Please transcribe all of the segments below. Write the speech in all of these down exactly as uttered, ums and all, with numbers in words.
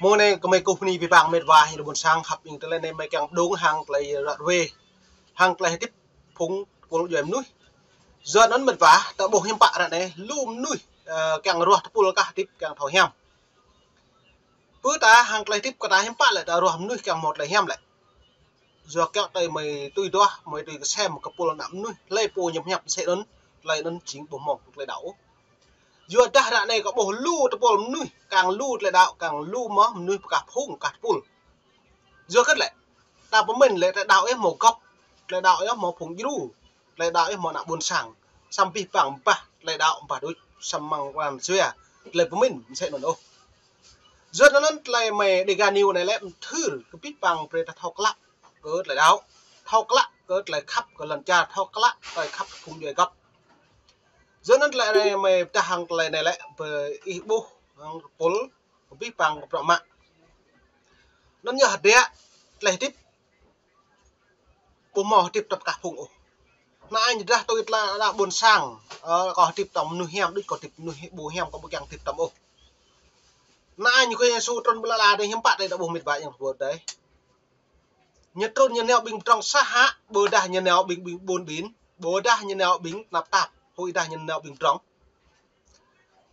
Mơ̆ng anai kơmơi kơkuh bơni abih bang met wa ayŏng adơi ƀôn sang khăp, ing tơlơi anai mơi kiăng pơdŏng hăng tơlơi ră ruai, hăng tơlơi hơdip phung tơpul djuai mơnuih. Yua anŭn met wa, ta ƀuh hiư̆m pă ră anai, lu mơnuih, ơ, kiăng ruah tơpul kah hơdip kiăng thâo hiam. Pơ ta hăng tơlơi hơdip kơ ta hiư̆m pă lĕ ta ruah mơnuih kiăng hmâo tơlơi hiam lĕ. Yua kiăo tơlơi mơi tui duah, mơi tui kơsem kơ tơpul ană mơnuih, tơlơi pô ñu pơhiăp sĕ anŭn, tơlơi anŭn jing ƀu hmâo tơlơi đaŏ ôh. Yua dah ră anai kâo ƀuh lu tơpul mơnuih, kiăng lu tơlơi đaŏ, kiăng lu mơ̆ mơnuih pơkah phung, pơkah tơpul. Yua hơget lĕ, ta pơmĭn lĕ tơlơi đaŏ ih hmâo gŏp, tơlơi đaŏ ih hmâo phung djru, tơlơi đaŏ ih hmâo ană ƀôn sang, samơ̆ abih bang bah tơlơi đaŏ bah đôč, samơ̆ mơ̆ng wan jua, tơlơi pơmĭn mơsĕ anŭn ôh. Yua anŭn tơlơi mơi Dega News anai lĕ mơthưr kơ abih bang brơi ta thâo klă kơ tơlơi đaŏ, thâo klă kơ tơlơi khăp kơ lŏn čar, thâo klă tơlơi khăp kơ phung djuai gŏp. Yua anŭn tơlơi anai mơi pơdah hăng tơlơi anai lĕ, ƀơi ih ƀuh hăng tơpul, abih bang kơ prŏ mă. Anŭn yơh hơdră, tơlơi hơdip ƀu hmâo hơdip tŏm pơkah phung ôh. Anai ñu dah tui tla ană ƀôn sang, ơ, kâo hơdip tŏm mơnuih hiam, đôč kâo hơdip mơnuih ƀu hiam, kâo ƀu kiăng hơdip tŏm ôh. Anai ñu kơ Yêsu trŭn ƀơi lŏn ala anai hiư̆m pă tơlơi ta ƀuh met wa ayŏng adơi ƀôn sang. Ñu trŭn ñu nao ƀing pơdrŏng sah hă, ƀôdah ñu nao ƀing, ƀing ƀun ƀin, ƀôdah ñu nao ƀing tơnap tap, huĭ dah ñu nao ƀing pơdrŏng.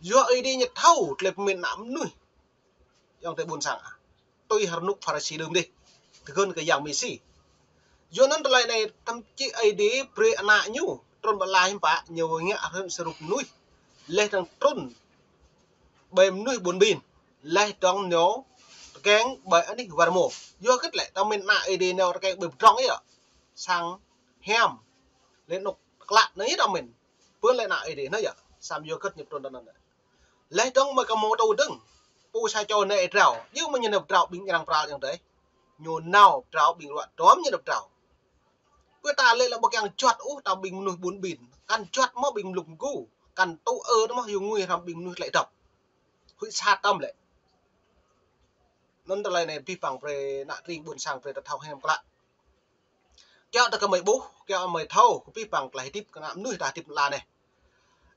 Yua Ơi Adai ñu thâo tơlơi pơmĭn ană mơnuih. Ayŏng adơi ƀôn sang ah. Tui rơnŭk Pharisi đưm dih. Tơgŭn kơ Yang Mêsi. Yua anŭn tơlơi anai tơm čih Ơi Adai brơi ană ñu trŭn ƀơi lŏn ala hiư̆m pă, ñu ngă hăng sa rup mơnuih. Laih dơ̆ng trŭn ƀơi mơnuih ƀun ƀin. Laih dơ̆ng nao tơkeng ƀơi anih war rơmô. Yua hơget lĕ, ta pơmĭn ană Ơi Adai nao tơkeng ƀơi pơdrŏng yơh. Sang hiam. Laih anŭn klă anai ta pơmĭn. Pơ lĕ ană Ơi Adai anai yơh. Samơ̆ yua hơget ñu trŭn tơ anŭn. Laih dơ̆ng mơi kơ hmâo tŭ dơ̆ng. Pô sa čô nao ih pơdrao. Yua mơ̆ ñu nao pơdrao ƀing arăng pral ayŏng adơi. Ñu nao pơdrao ƀing ruă duăm ñu nao pơdrao. Pơ ta lĕ lĕ ƀu kiăng juăt ôh ta ƀing mơnuih ƀun ƀin. Kăn juăt mơ̆ ƀing mlŭk mgu. Kăn tŭ ơ mơ̆ yua ngui hrăm ƀing mơnuih tơlơi dŏp. Huĭ sat tơm lĕ. Anŭn tơlơi anai abih bang brơi ană tring ƀôn sang brơi ta thâo hiam klă. Kiăo ta kơmơi ƀuh, kiăo mơi thâo, kơ abih bang tơlơi hơdip kơ ană mơnuih ta hơdip lŏn ala anai.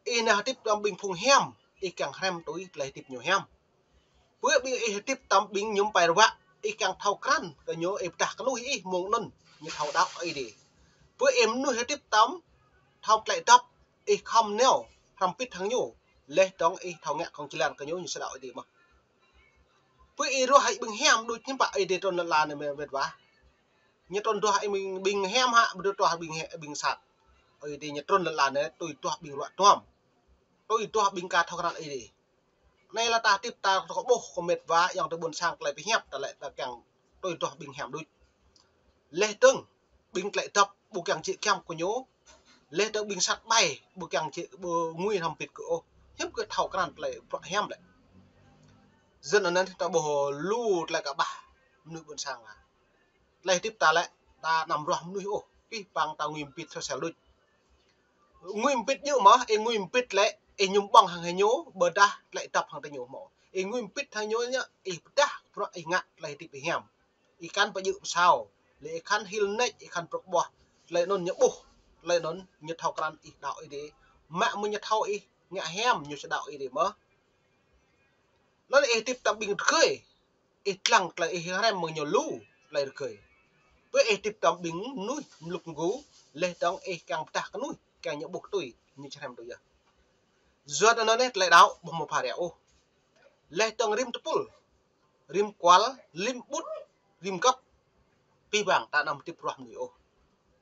Ih nao hơdip tŏm ƀing phung hiam, ih kiăng hrăm tui tơlơi hơdip ñu hiam. Pơ ƀing ih hơdip tŏm ƀing ñu pơrai ruă, ih kiăng thâo krăn kơ ñu, ih pơdah kơnuih ih mơ̆ng anŭn, ñu thâo đaŏ Ơi Adai. Pơ ih mơnuih hơdip tŏm, thâo tơlơi dŏp, ih khŏm nao, hrăm pĭt hăng ñu, laih dơ̆ng ih thâo ngă kông jơlan kơ ñu, ñu sa đaŏ Ơi Adai mơ̆. Pơ ih ruah ih ƀing hiam đôč hiư̆m pă Ơi Adai trŭn lŏn ala anai met wa. Ñu trŭn ruah ih ƀing, ƀing hiam hă, ƀu djơ̆ ruah ƀing hia-, ƀing sat. Ơi Adai ñu trŭn lŏn ala anai tui ruah ƀing ruă duăm. Tui ruah ƀing ka thâo krăn Ơi Adai. Anai lĕ ta hơdip ta kơ ƀuh kơ met wa ayŏng adơi ƀôn sang tơlơi pơhiăp ta lĕ ta kiăng tui ruah ƀing hiam đôč. Laih dơ̆ng ƀing tơlơi dŏp ƀu kiăng jĕ giăm kơ ñu. Laih dơ̆ng ƀing sat ƀai ƀu kiăng jĕ ƀu ngui hrăm pĭt kơ ôh. Hiư̆m kơ thâo krăn tơlơi bruă hiam lĕ. Yua anŭn ta ƀuh lu tơlơi kơƀah mơnuih ƀôn sang ah. Tơlơi hơdip ta lĕ, ta anăm ruah mơnuih ôh, abih bang ta ngui pĭt sôsel đôč. Ngui pĭt ñu mơ̆, ih ngui pĭt lĕ, ih mơñum ƀơ̆ng hăng hơñu, ƀôdah tơlơi dŏp hăng tơ ñu mơ̆. Ih ngui pĭt hăng ñu ñu, ih pơdah, bruă ih ngă, tơlơi hơdip ih hiam. Ih kăn pơjơ̆ pơsao, lĕ ih kăn hil nač, ih kăn prŏk ƀuah, tơlơi anŭn ñu ƀuh, tơlơi anŭn ñu thâo krăn ih đaŏ Ơi Adai. Mă mơ̆ ñu thâo ih ngă hiam, ñu sa đaŏ Ơi Adai mơ̆. Anŭn ih hơdip tŏm ƀing rơgơi. Ih lăng tơlơi ih hrăm mơ̆ng ñu lu tơlơi rơgơi. Pơ ih hơdip tŏm ƀing mơnuih mlŭk mgu, laih dơ̆ng ih kiăng pơdah kơnuih, kiăng ñu ƀuh tui, ñu či hrăm tui yơh. Yua anŭn anai tơlơi đaŏ ƀu hmâo phara ôh. Laih dơ̆ng rĭm tơpul, rĭm kual, rĭm ƀut, rĭm gŏp, abih bang ta anăm hơdip ruah mơnuih ôh.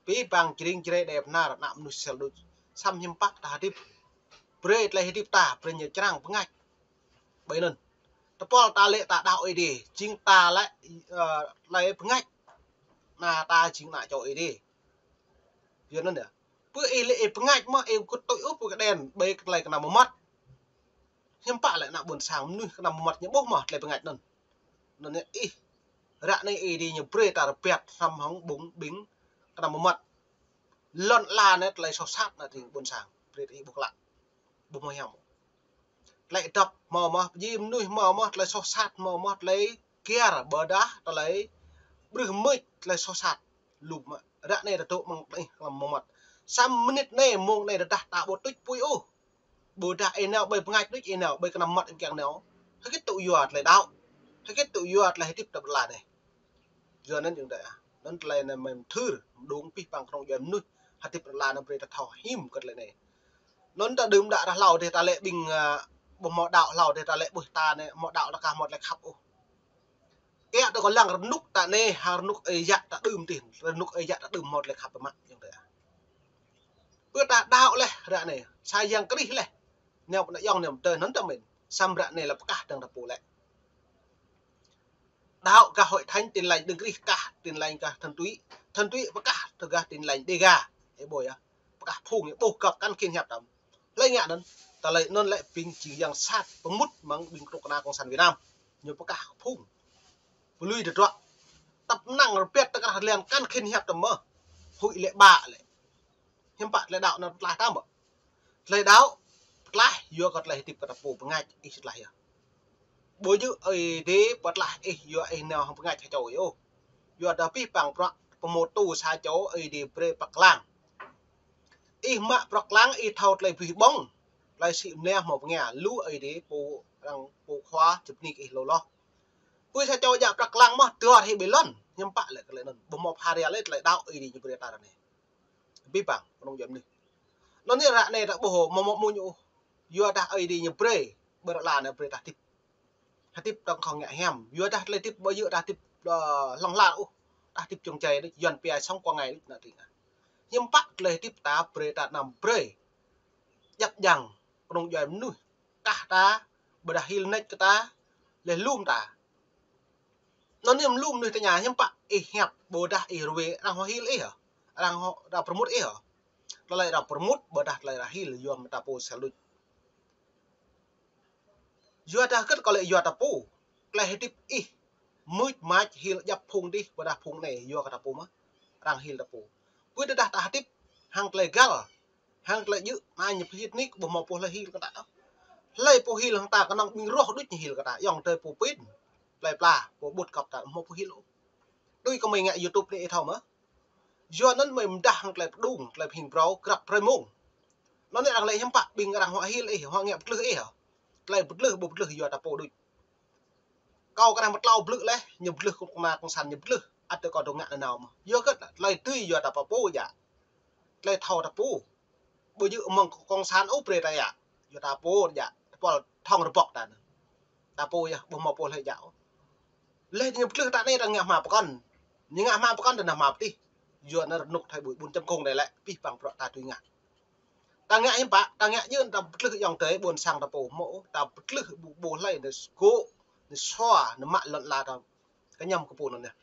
Abih bang jring jrai đe bơnar ană mơnuih sel đôč. Samơ̆ hiư̆m pă ta hơdip. Brơi tơlơi hơdip ta, brơi ñu črang pơngač. Ƀơi anŭn. Tơpul ta lĕ ta đaŏ Ơi Adai, jing ta lĕ, ơ, tơlơi pơngač. Ană ta jing ană čô Ơi Adai. Yua anŭn yơh. Pơ ih lĕ ih pơngač mơ̆ ih kŭt tui ôh pơ kơđen, ƀơi tơlơi kơnăm mơmŏt. Hiư̆m pă lĕ ană ƀôn sang mơnuih kơnăm mơmŏt ñu ƀuh mơ̆ tơlơi pơngač anŭn. Anŭn yơh ih. Ră anai Ơi Adai ñu brơi ta rơbat hrăm hăng ƀing, ƀing kơnăm mơmŏt. Lŏn ala anai tơlơi soh sat ană tring ƀôn sang. Brơi ih ƀuh klă. Ƀu hmâo hiam. Tơlơi dŏp hmâo mơ̆, pơjing mơnuih hmâo mơ̆, tơlơi soh sat hmâo mơ̆, tơlơi kiar ƀôdah, tơlơi brưh mưč, tơlơi soh sat. Lu mơ̆, ră anai ta dŏ mơ̆ng tơlơi kơnăm mơmŏt. Samơ̆ mơnit anai, mông anai tơdah ta ƀu tuč apui ôh. Ƀôdah ih nao ƀơi pơngač đôč ih nao, ƀơi kơnăm mơmŏt ih kiăng nao. Hơget tŭ yua tơlơi đaŏ. Hơget tŭ yua tơlơi hơdip ta ƀơi lŏn anai. Yua anŭn jing tơ ah. Anŭn tơlơi anai mơ̆ mơthưr, mơđung pih păng kơnung djuai mơnuih. Hơdip ƀơi lŏn anai brơi ta thâo him kơ tơlơi anai. Anŭn ta đưm đă rah hlâo dêh ta lĕ ƀing, ah, ƀu hmâo đaŏ hlâo dêh ta lĕ ƀuh ta anai hmâo đaŏ ta kah hmâo tơlơi khăp ôh. Kiăng ta kơ lăng rơnŭk ta anai, hăng rơnŭk ơi yă ta đưm tih, rơnŭk ơi yă ta đưm hmâo tơlơi khăp pơmă, jing tơ ah. Pơ ta đaŏ laih ră anai, sa Yang Krist laih. Nao pơ anăp ayŏng nao tơ anŭn ta mĭn, samơ̆ ră anai lĕ pơkah dơ̆ng ta pô lĕ. Đaŏ gah Hội Thánh Tin Lành Đấng Christ kah, Tin Lành gah Thuần Túy. Thuần Túy pơkah tơ gah Tin Lành Đêga. Ơ ƀuh yơh. Pơkah phung ƀuh găp kăn khĭn hiăp tăm. Hlơi ngă anŭn, tơlơi anŭn lĕ ƀing jing yang sat pơmŭt mơ̆ng ƀing kơnuk kơna Cộng sản Việt Nam. Ñu pơkah phung. Pơlui tơdruă. Tăp năng rơbat tơ krah lĕ kăn khĭn hiăp tăm mơ̆. Huĭ lĕ ƀă lĕ. Hiư̆m pă tơlơi đaŏ anŭn pơtlaih tăm mơ̆. Tơlơi đaŏ pơtlaih yua kơ tơlơi hơdip kơ ta pô pơngač ih tơtlaih yơh. Ƀu djơ̆ Ơi Adai pơtlaih ih yua ih nao hăng pơngač ha čô ôh. Yua dah pih păng prăk pơmơtô sa čô Ơi Adai brơi prăk klang. Ih mă prăk klang ih thâo tơlơi bih ƀơ̆ng. Tơlơi sĭ mơneh hmâo pơngia lu Ơi Adai pô arăng pô khua čơp nik ih lô loh. Pơ sa čô djă prăk klang mơ̆ dơr hĭ ƀơi lŏn. Hiư̆m pă lĕ tơlơi anŭn. Ƀu hmâo phara lĕ tơlơi đaŏ Ơi Adai ñu brơi ta ră anai. Pih păng kơnung djuai mơnuih. Anŭn anai ră anai ta ƀuh mơ̆ mơ̆ muñ ôh. Yua dah Ơi Adai ñu brơi, ƀơi lŏn anai brơi ta hơdip. Hơdip tơ̆ng khŏng ngă hiam. Yua dah tơlơi hơdip ƀu djơ̆ ta hơdip, ơ, hlŏng lar ôh. Ta hơdip čŏng čai đôč, Yuan pia sống qua ngày đôč ană tring ah. Hiư̆m pă tơlơi hơdip ta brơi ta anăm brơi. Djăp djăng kơnung djuai mơnuih kah ta, ƀôdah hil nač kơ ta, laih lŏm ta. Anŭn anai mơ̆ lŏm mơnuih tơña hiư̆m pă ih hiăp ƀôdah ih ruai arăng hmâo hil ih hă? Arăng hmâo, arăng pơrmŭt ih hă? Tơlơi arăng pơrmŭt ƀôdah tơlơi arăng hil yua mơ̆ ta pô sel đôč. Yua dah hơget kơ lĕ yua ta pô. Tơlơi hơdip ih mưč mač hil djăp phung dih ƀôdah phung anai yua kơ ta pô mơ̆. Arăng hil ta pô. Pơ tơdah ta hơdip hăng tơlơi găl. Hăng tơlơi djơ̆, anai ñu pơhit nik, ƀu hmâo pô hlơi hil kơ ta. Hlơi pô hil hăng ta kơnơ̆ng ƀing roh đôč ñu hil kơ ta. Ayŏng adơi pô pĭn. Plơi pla, pô ƀut găp ta, hmâo pô hil ôh. Tui kơ mơi ngă YouTube anai ih thâo mơ̆. Yua anŭn mơi mơdah hăng tơlơi pơđung, tơlơi pơhing phrâo, grăp brơi mông. Anŭn anai arăng lĕ hiư̆m pă, ƀing arăng hmâo hil ih, hmâo ngă pơtlưh ih hă. Tơlơi pơtlưh, ƀu pơtlưh yua ta pô đôč. Kâo kơnang mơtlâo blư̆ laih, ñu pơtlưh kơnuk kơna cộng sản ñu pơtlưh, ăt tơ kâo dŏ ngă nanao mơ̆. Yua hơget, tơlơi tui yua ta pô pô djă. Tơlơi thâo ta pô. Ƀu djơ̆ mơ̆ng cộng sản ôh brơi ta djă. Yua ta pô djă, tơpul thŏng rơbŏk ta anŭn. Ta pô yơh, ƀu hmâo pô hlơi djă ôh. Laih ñu pơtlưh ta anai ta ngă hma pơkŏn. Ñu ngă hma pơkŏn ta nao hma pơtih. Yua anŭn rơnŭk thai ƀui ƀun čăm kông đơi lĕ, pih păng prăk ta tui ngă. Ta ngă hiư̆m pă, ta ngă djơ̆ ta pơtlưh ayŏng adơi ƀôn sang ta pô mơ̆, ta pơtlưh ƀu, ƀu hlơi nao gŏ, nao sua, nao mă lŏn ala ta kơñăm kơ pô anŭn yơh.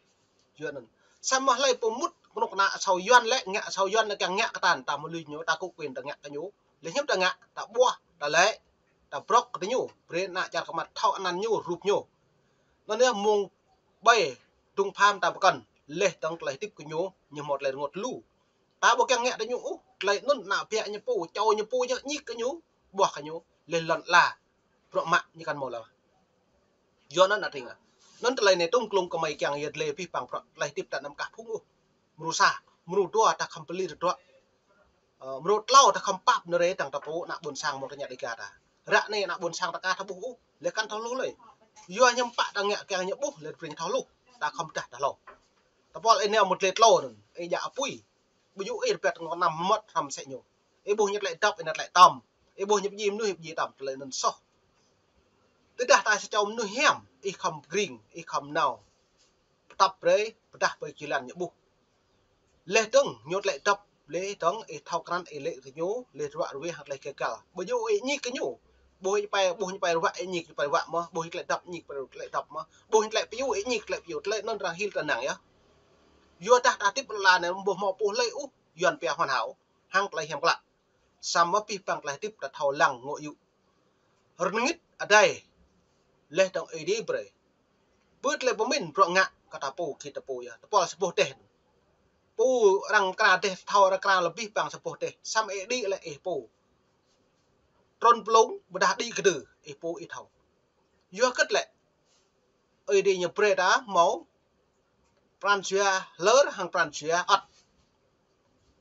Yua anŭn. Samơ̆ hlơi pơmŭt kơnuk kơna asâo Yuan lĕ, ngă asâo Yuan lĕ kiăng ngă kơ ta, ta mơ̆ lui ñu, ta kŭ quyền ta ngă kơ ñu. Lĕ hiư̆m ta ngă, ta ƀuah, ta lĕ, ta brŏk kơ ñu, brơi ană čar kơmăt thâo anăn ñu, rup ñu. Anŭn yơh mông ƀai, dŭng pham ta pơkŏn, laih dơ̆ng tơlơi hơdip kơ ñu, ñu hmâo tơlơi rơngot lu. Ta ƀu kiăng ngă tơ ñu ôh, tơlơi anŭn ană ƀiă ñu pô, čô ñu pô ñu ñik kơ ñu, ƀuah kơ ñu, laih lŏn ala, bruă mă ñu kăn hmâo lăng. Yua anŭn ană tring ah. Anŭn tơlơi anai tŭm klŭng kơ mơi kiăng yơh tơlơi pih păng bruă, tơlơi hơdip ta anăm kah phung ôh. Mrô sa, mrô dua ta khŏm pơlir tơdruă. Ơ, mrô tlâo ta khŏm pap nơ̆r ih dơ̆ng ta pô ană ƀôn sang mơ̆ tơña Đêga ta. Ră anai ană ƀôn sang ta ka thâo ƀuh ôh, lĕ kăn thâo hluh lơi. Yua hiư̆m pă ta ngă kiăng ñu ƀuh, lĕ brơi thâo hluh, ta khŏm pơdah ta hlâo. Tơpul ih nao mơ̆ tơlơi tlâo anŭn, ih djă apui. Ƀu djơ̆ ih rơbat ngŏ năm mơmŏt hrăm mơsĕ ñu. Ih ƀuh ñu tơlơi dŏp, ih nao tơlơi tŏm. Ih ƀuh ñu pơdjai mơnuih, ih pơdjai tŏm, tơlơi anŭn soh. Tơdah ta sa čô mơnuih hiam, ih khŏm pơgring, ih khŏm nao. Pơtăp brơi, pơdah brơi jơlan ñu ƀuh. Laih dơ̆ng, ñu tơlơi dŏp, laih dơ̆ng, ih thâo krăn, ih lĕ kơ ñu, laih ruă ruih hăng tơlơi gơgăl. Ƀu djơ̆ ih ñik kơ ñu. Ƀuh ñu pơai, ƀuh ñu pơai ruă, ih ñik ñu pơai ruă mơ̆. Ƀuh ñu tơlơi dŏp, ñik pơai tơlơi dŏp mơ̆. Ƀuh ñu tơlơi pơyơr, ih ñik tơlơi pơyơr. Tơlơi anŭn arăng hil ta năng yơh. Yua dah ta hơdip lŏn ala anai ƀu hmâo pô hlơi ôh, Yuan pia hoàn hảo, hăng tơlơi hiam klă. Samơ̆ pih păng tơlơi hơdip ta thâo lăng ngŏ yŭ. Rơngit adai, laih dơ̆ng Ơi Adai brơi. Pơ tơlơi pơmĭn bruă ngă kơ ta pô, git ta pô yơh. Tơpul sa boh dêh. Pô arăng kra dêh, thâo arăng kra lĕ pih păng sa boh dêh. Samơ̆ ih đĭ lĕ ih pô. Trŭn plông, ƀôdah đĭ kơdư, ih pô ih thâo. Yua hơget lĕ, Ơi Adai ñu brơi ta hmâo pran jua hlơr hăng pran jua ăt.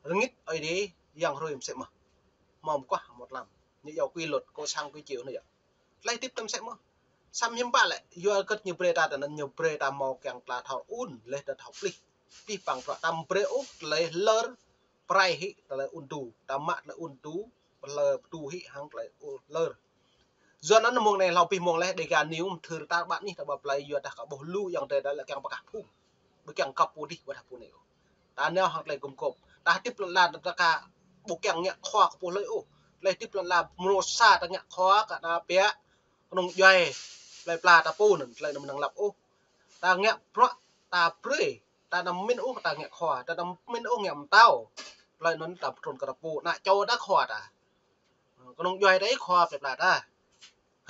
Rơngit Ơi Adai yang hrơi mơsĕ mơ̆n. Hmâo mơguah hmâo tlam. Ñu iâu quy luật, cộng sản quy chiếu anai yơh. Tơlơi hơdip ta mơsĕ mơ̆n. Samơ̆ hiư̆m pă lĕ, yua kơ ñu brơi ta tơ anŭn, ñu brơi ta hmâo kiăng tla thâo ŭn, laih ta thâo plih. Pih păng prăk ta ƀu brơi ôh tơlơi lơr prai hĭ tơlơi ŭn tu. Ta mă tơlơi ŭn tu, pơlơ tu hĭ hăng tơlơi ŭn lơr. Yua anŭn mông anai hlâo pih mông laih Dega News mơthưr ta ƀă anih ta ƀă plơi yua dah kơ ƀuh lu ayŏng adơi ta lĕ kiăng pơkah phung. Ƀu kiăng kăp pô dih ƀôdah pô anai ôh. Ta nao hăng tơlơi gum gôp. Ta hơdip lŏn ala ta ka ƀu kiăng ngă khua kơ pô hlơi ôh. Tơlơi hơdip lŏn ala mơnuih sa ta ngă khua kơ ta biă kơnung djuai plơi pla ta pô anŭn, tơlơi anŭn mơnăng lăp ôh. Ta ngă bruă, ta brơi, ta anăm min ôh ta ngă khua, ta anăm min ôh ngă mơtao. Tơlơi anŭn ta pơtrŭn kơ ta pô, ană čô ta khua ta. Kơnung djuai ta khua plơi pla ta.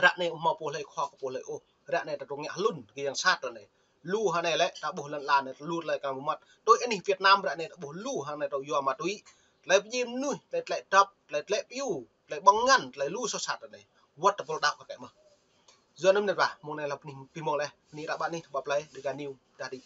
Ră anai ƀu hmâo pô hlơi khua kơ pô hlơi ôh. Ră anai ta tŭ ngă hlŭn kơ yang sat anai. Lu hơnai lĕ ta ƀuh lŏn ala anai lu tơlơi kơ mơmŏt. Tui anih Việt Nam ră anai ta ƀuh lu hơnai ta yua ma túy. Tơlơi pơjing mơnuih, tơlơi tlĕ dăp, tơlơi tlĕ piu, tơlơi ƀơ̆ng ngăn, tơlơi lu soh sat anai. Wơ̆t ta pô đaŏ kơ kĕ mơ̆. Yua anŭn mơ̆n ƀă, mông anai hlâo pih mông laih, bơni ta ƀă anih ta ƀă plơi, Dega News, dah đih.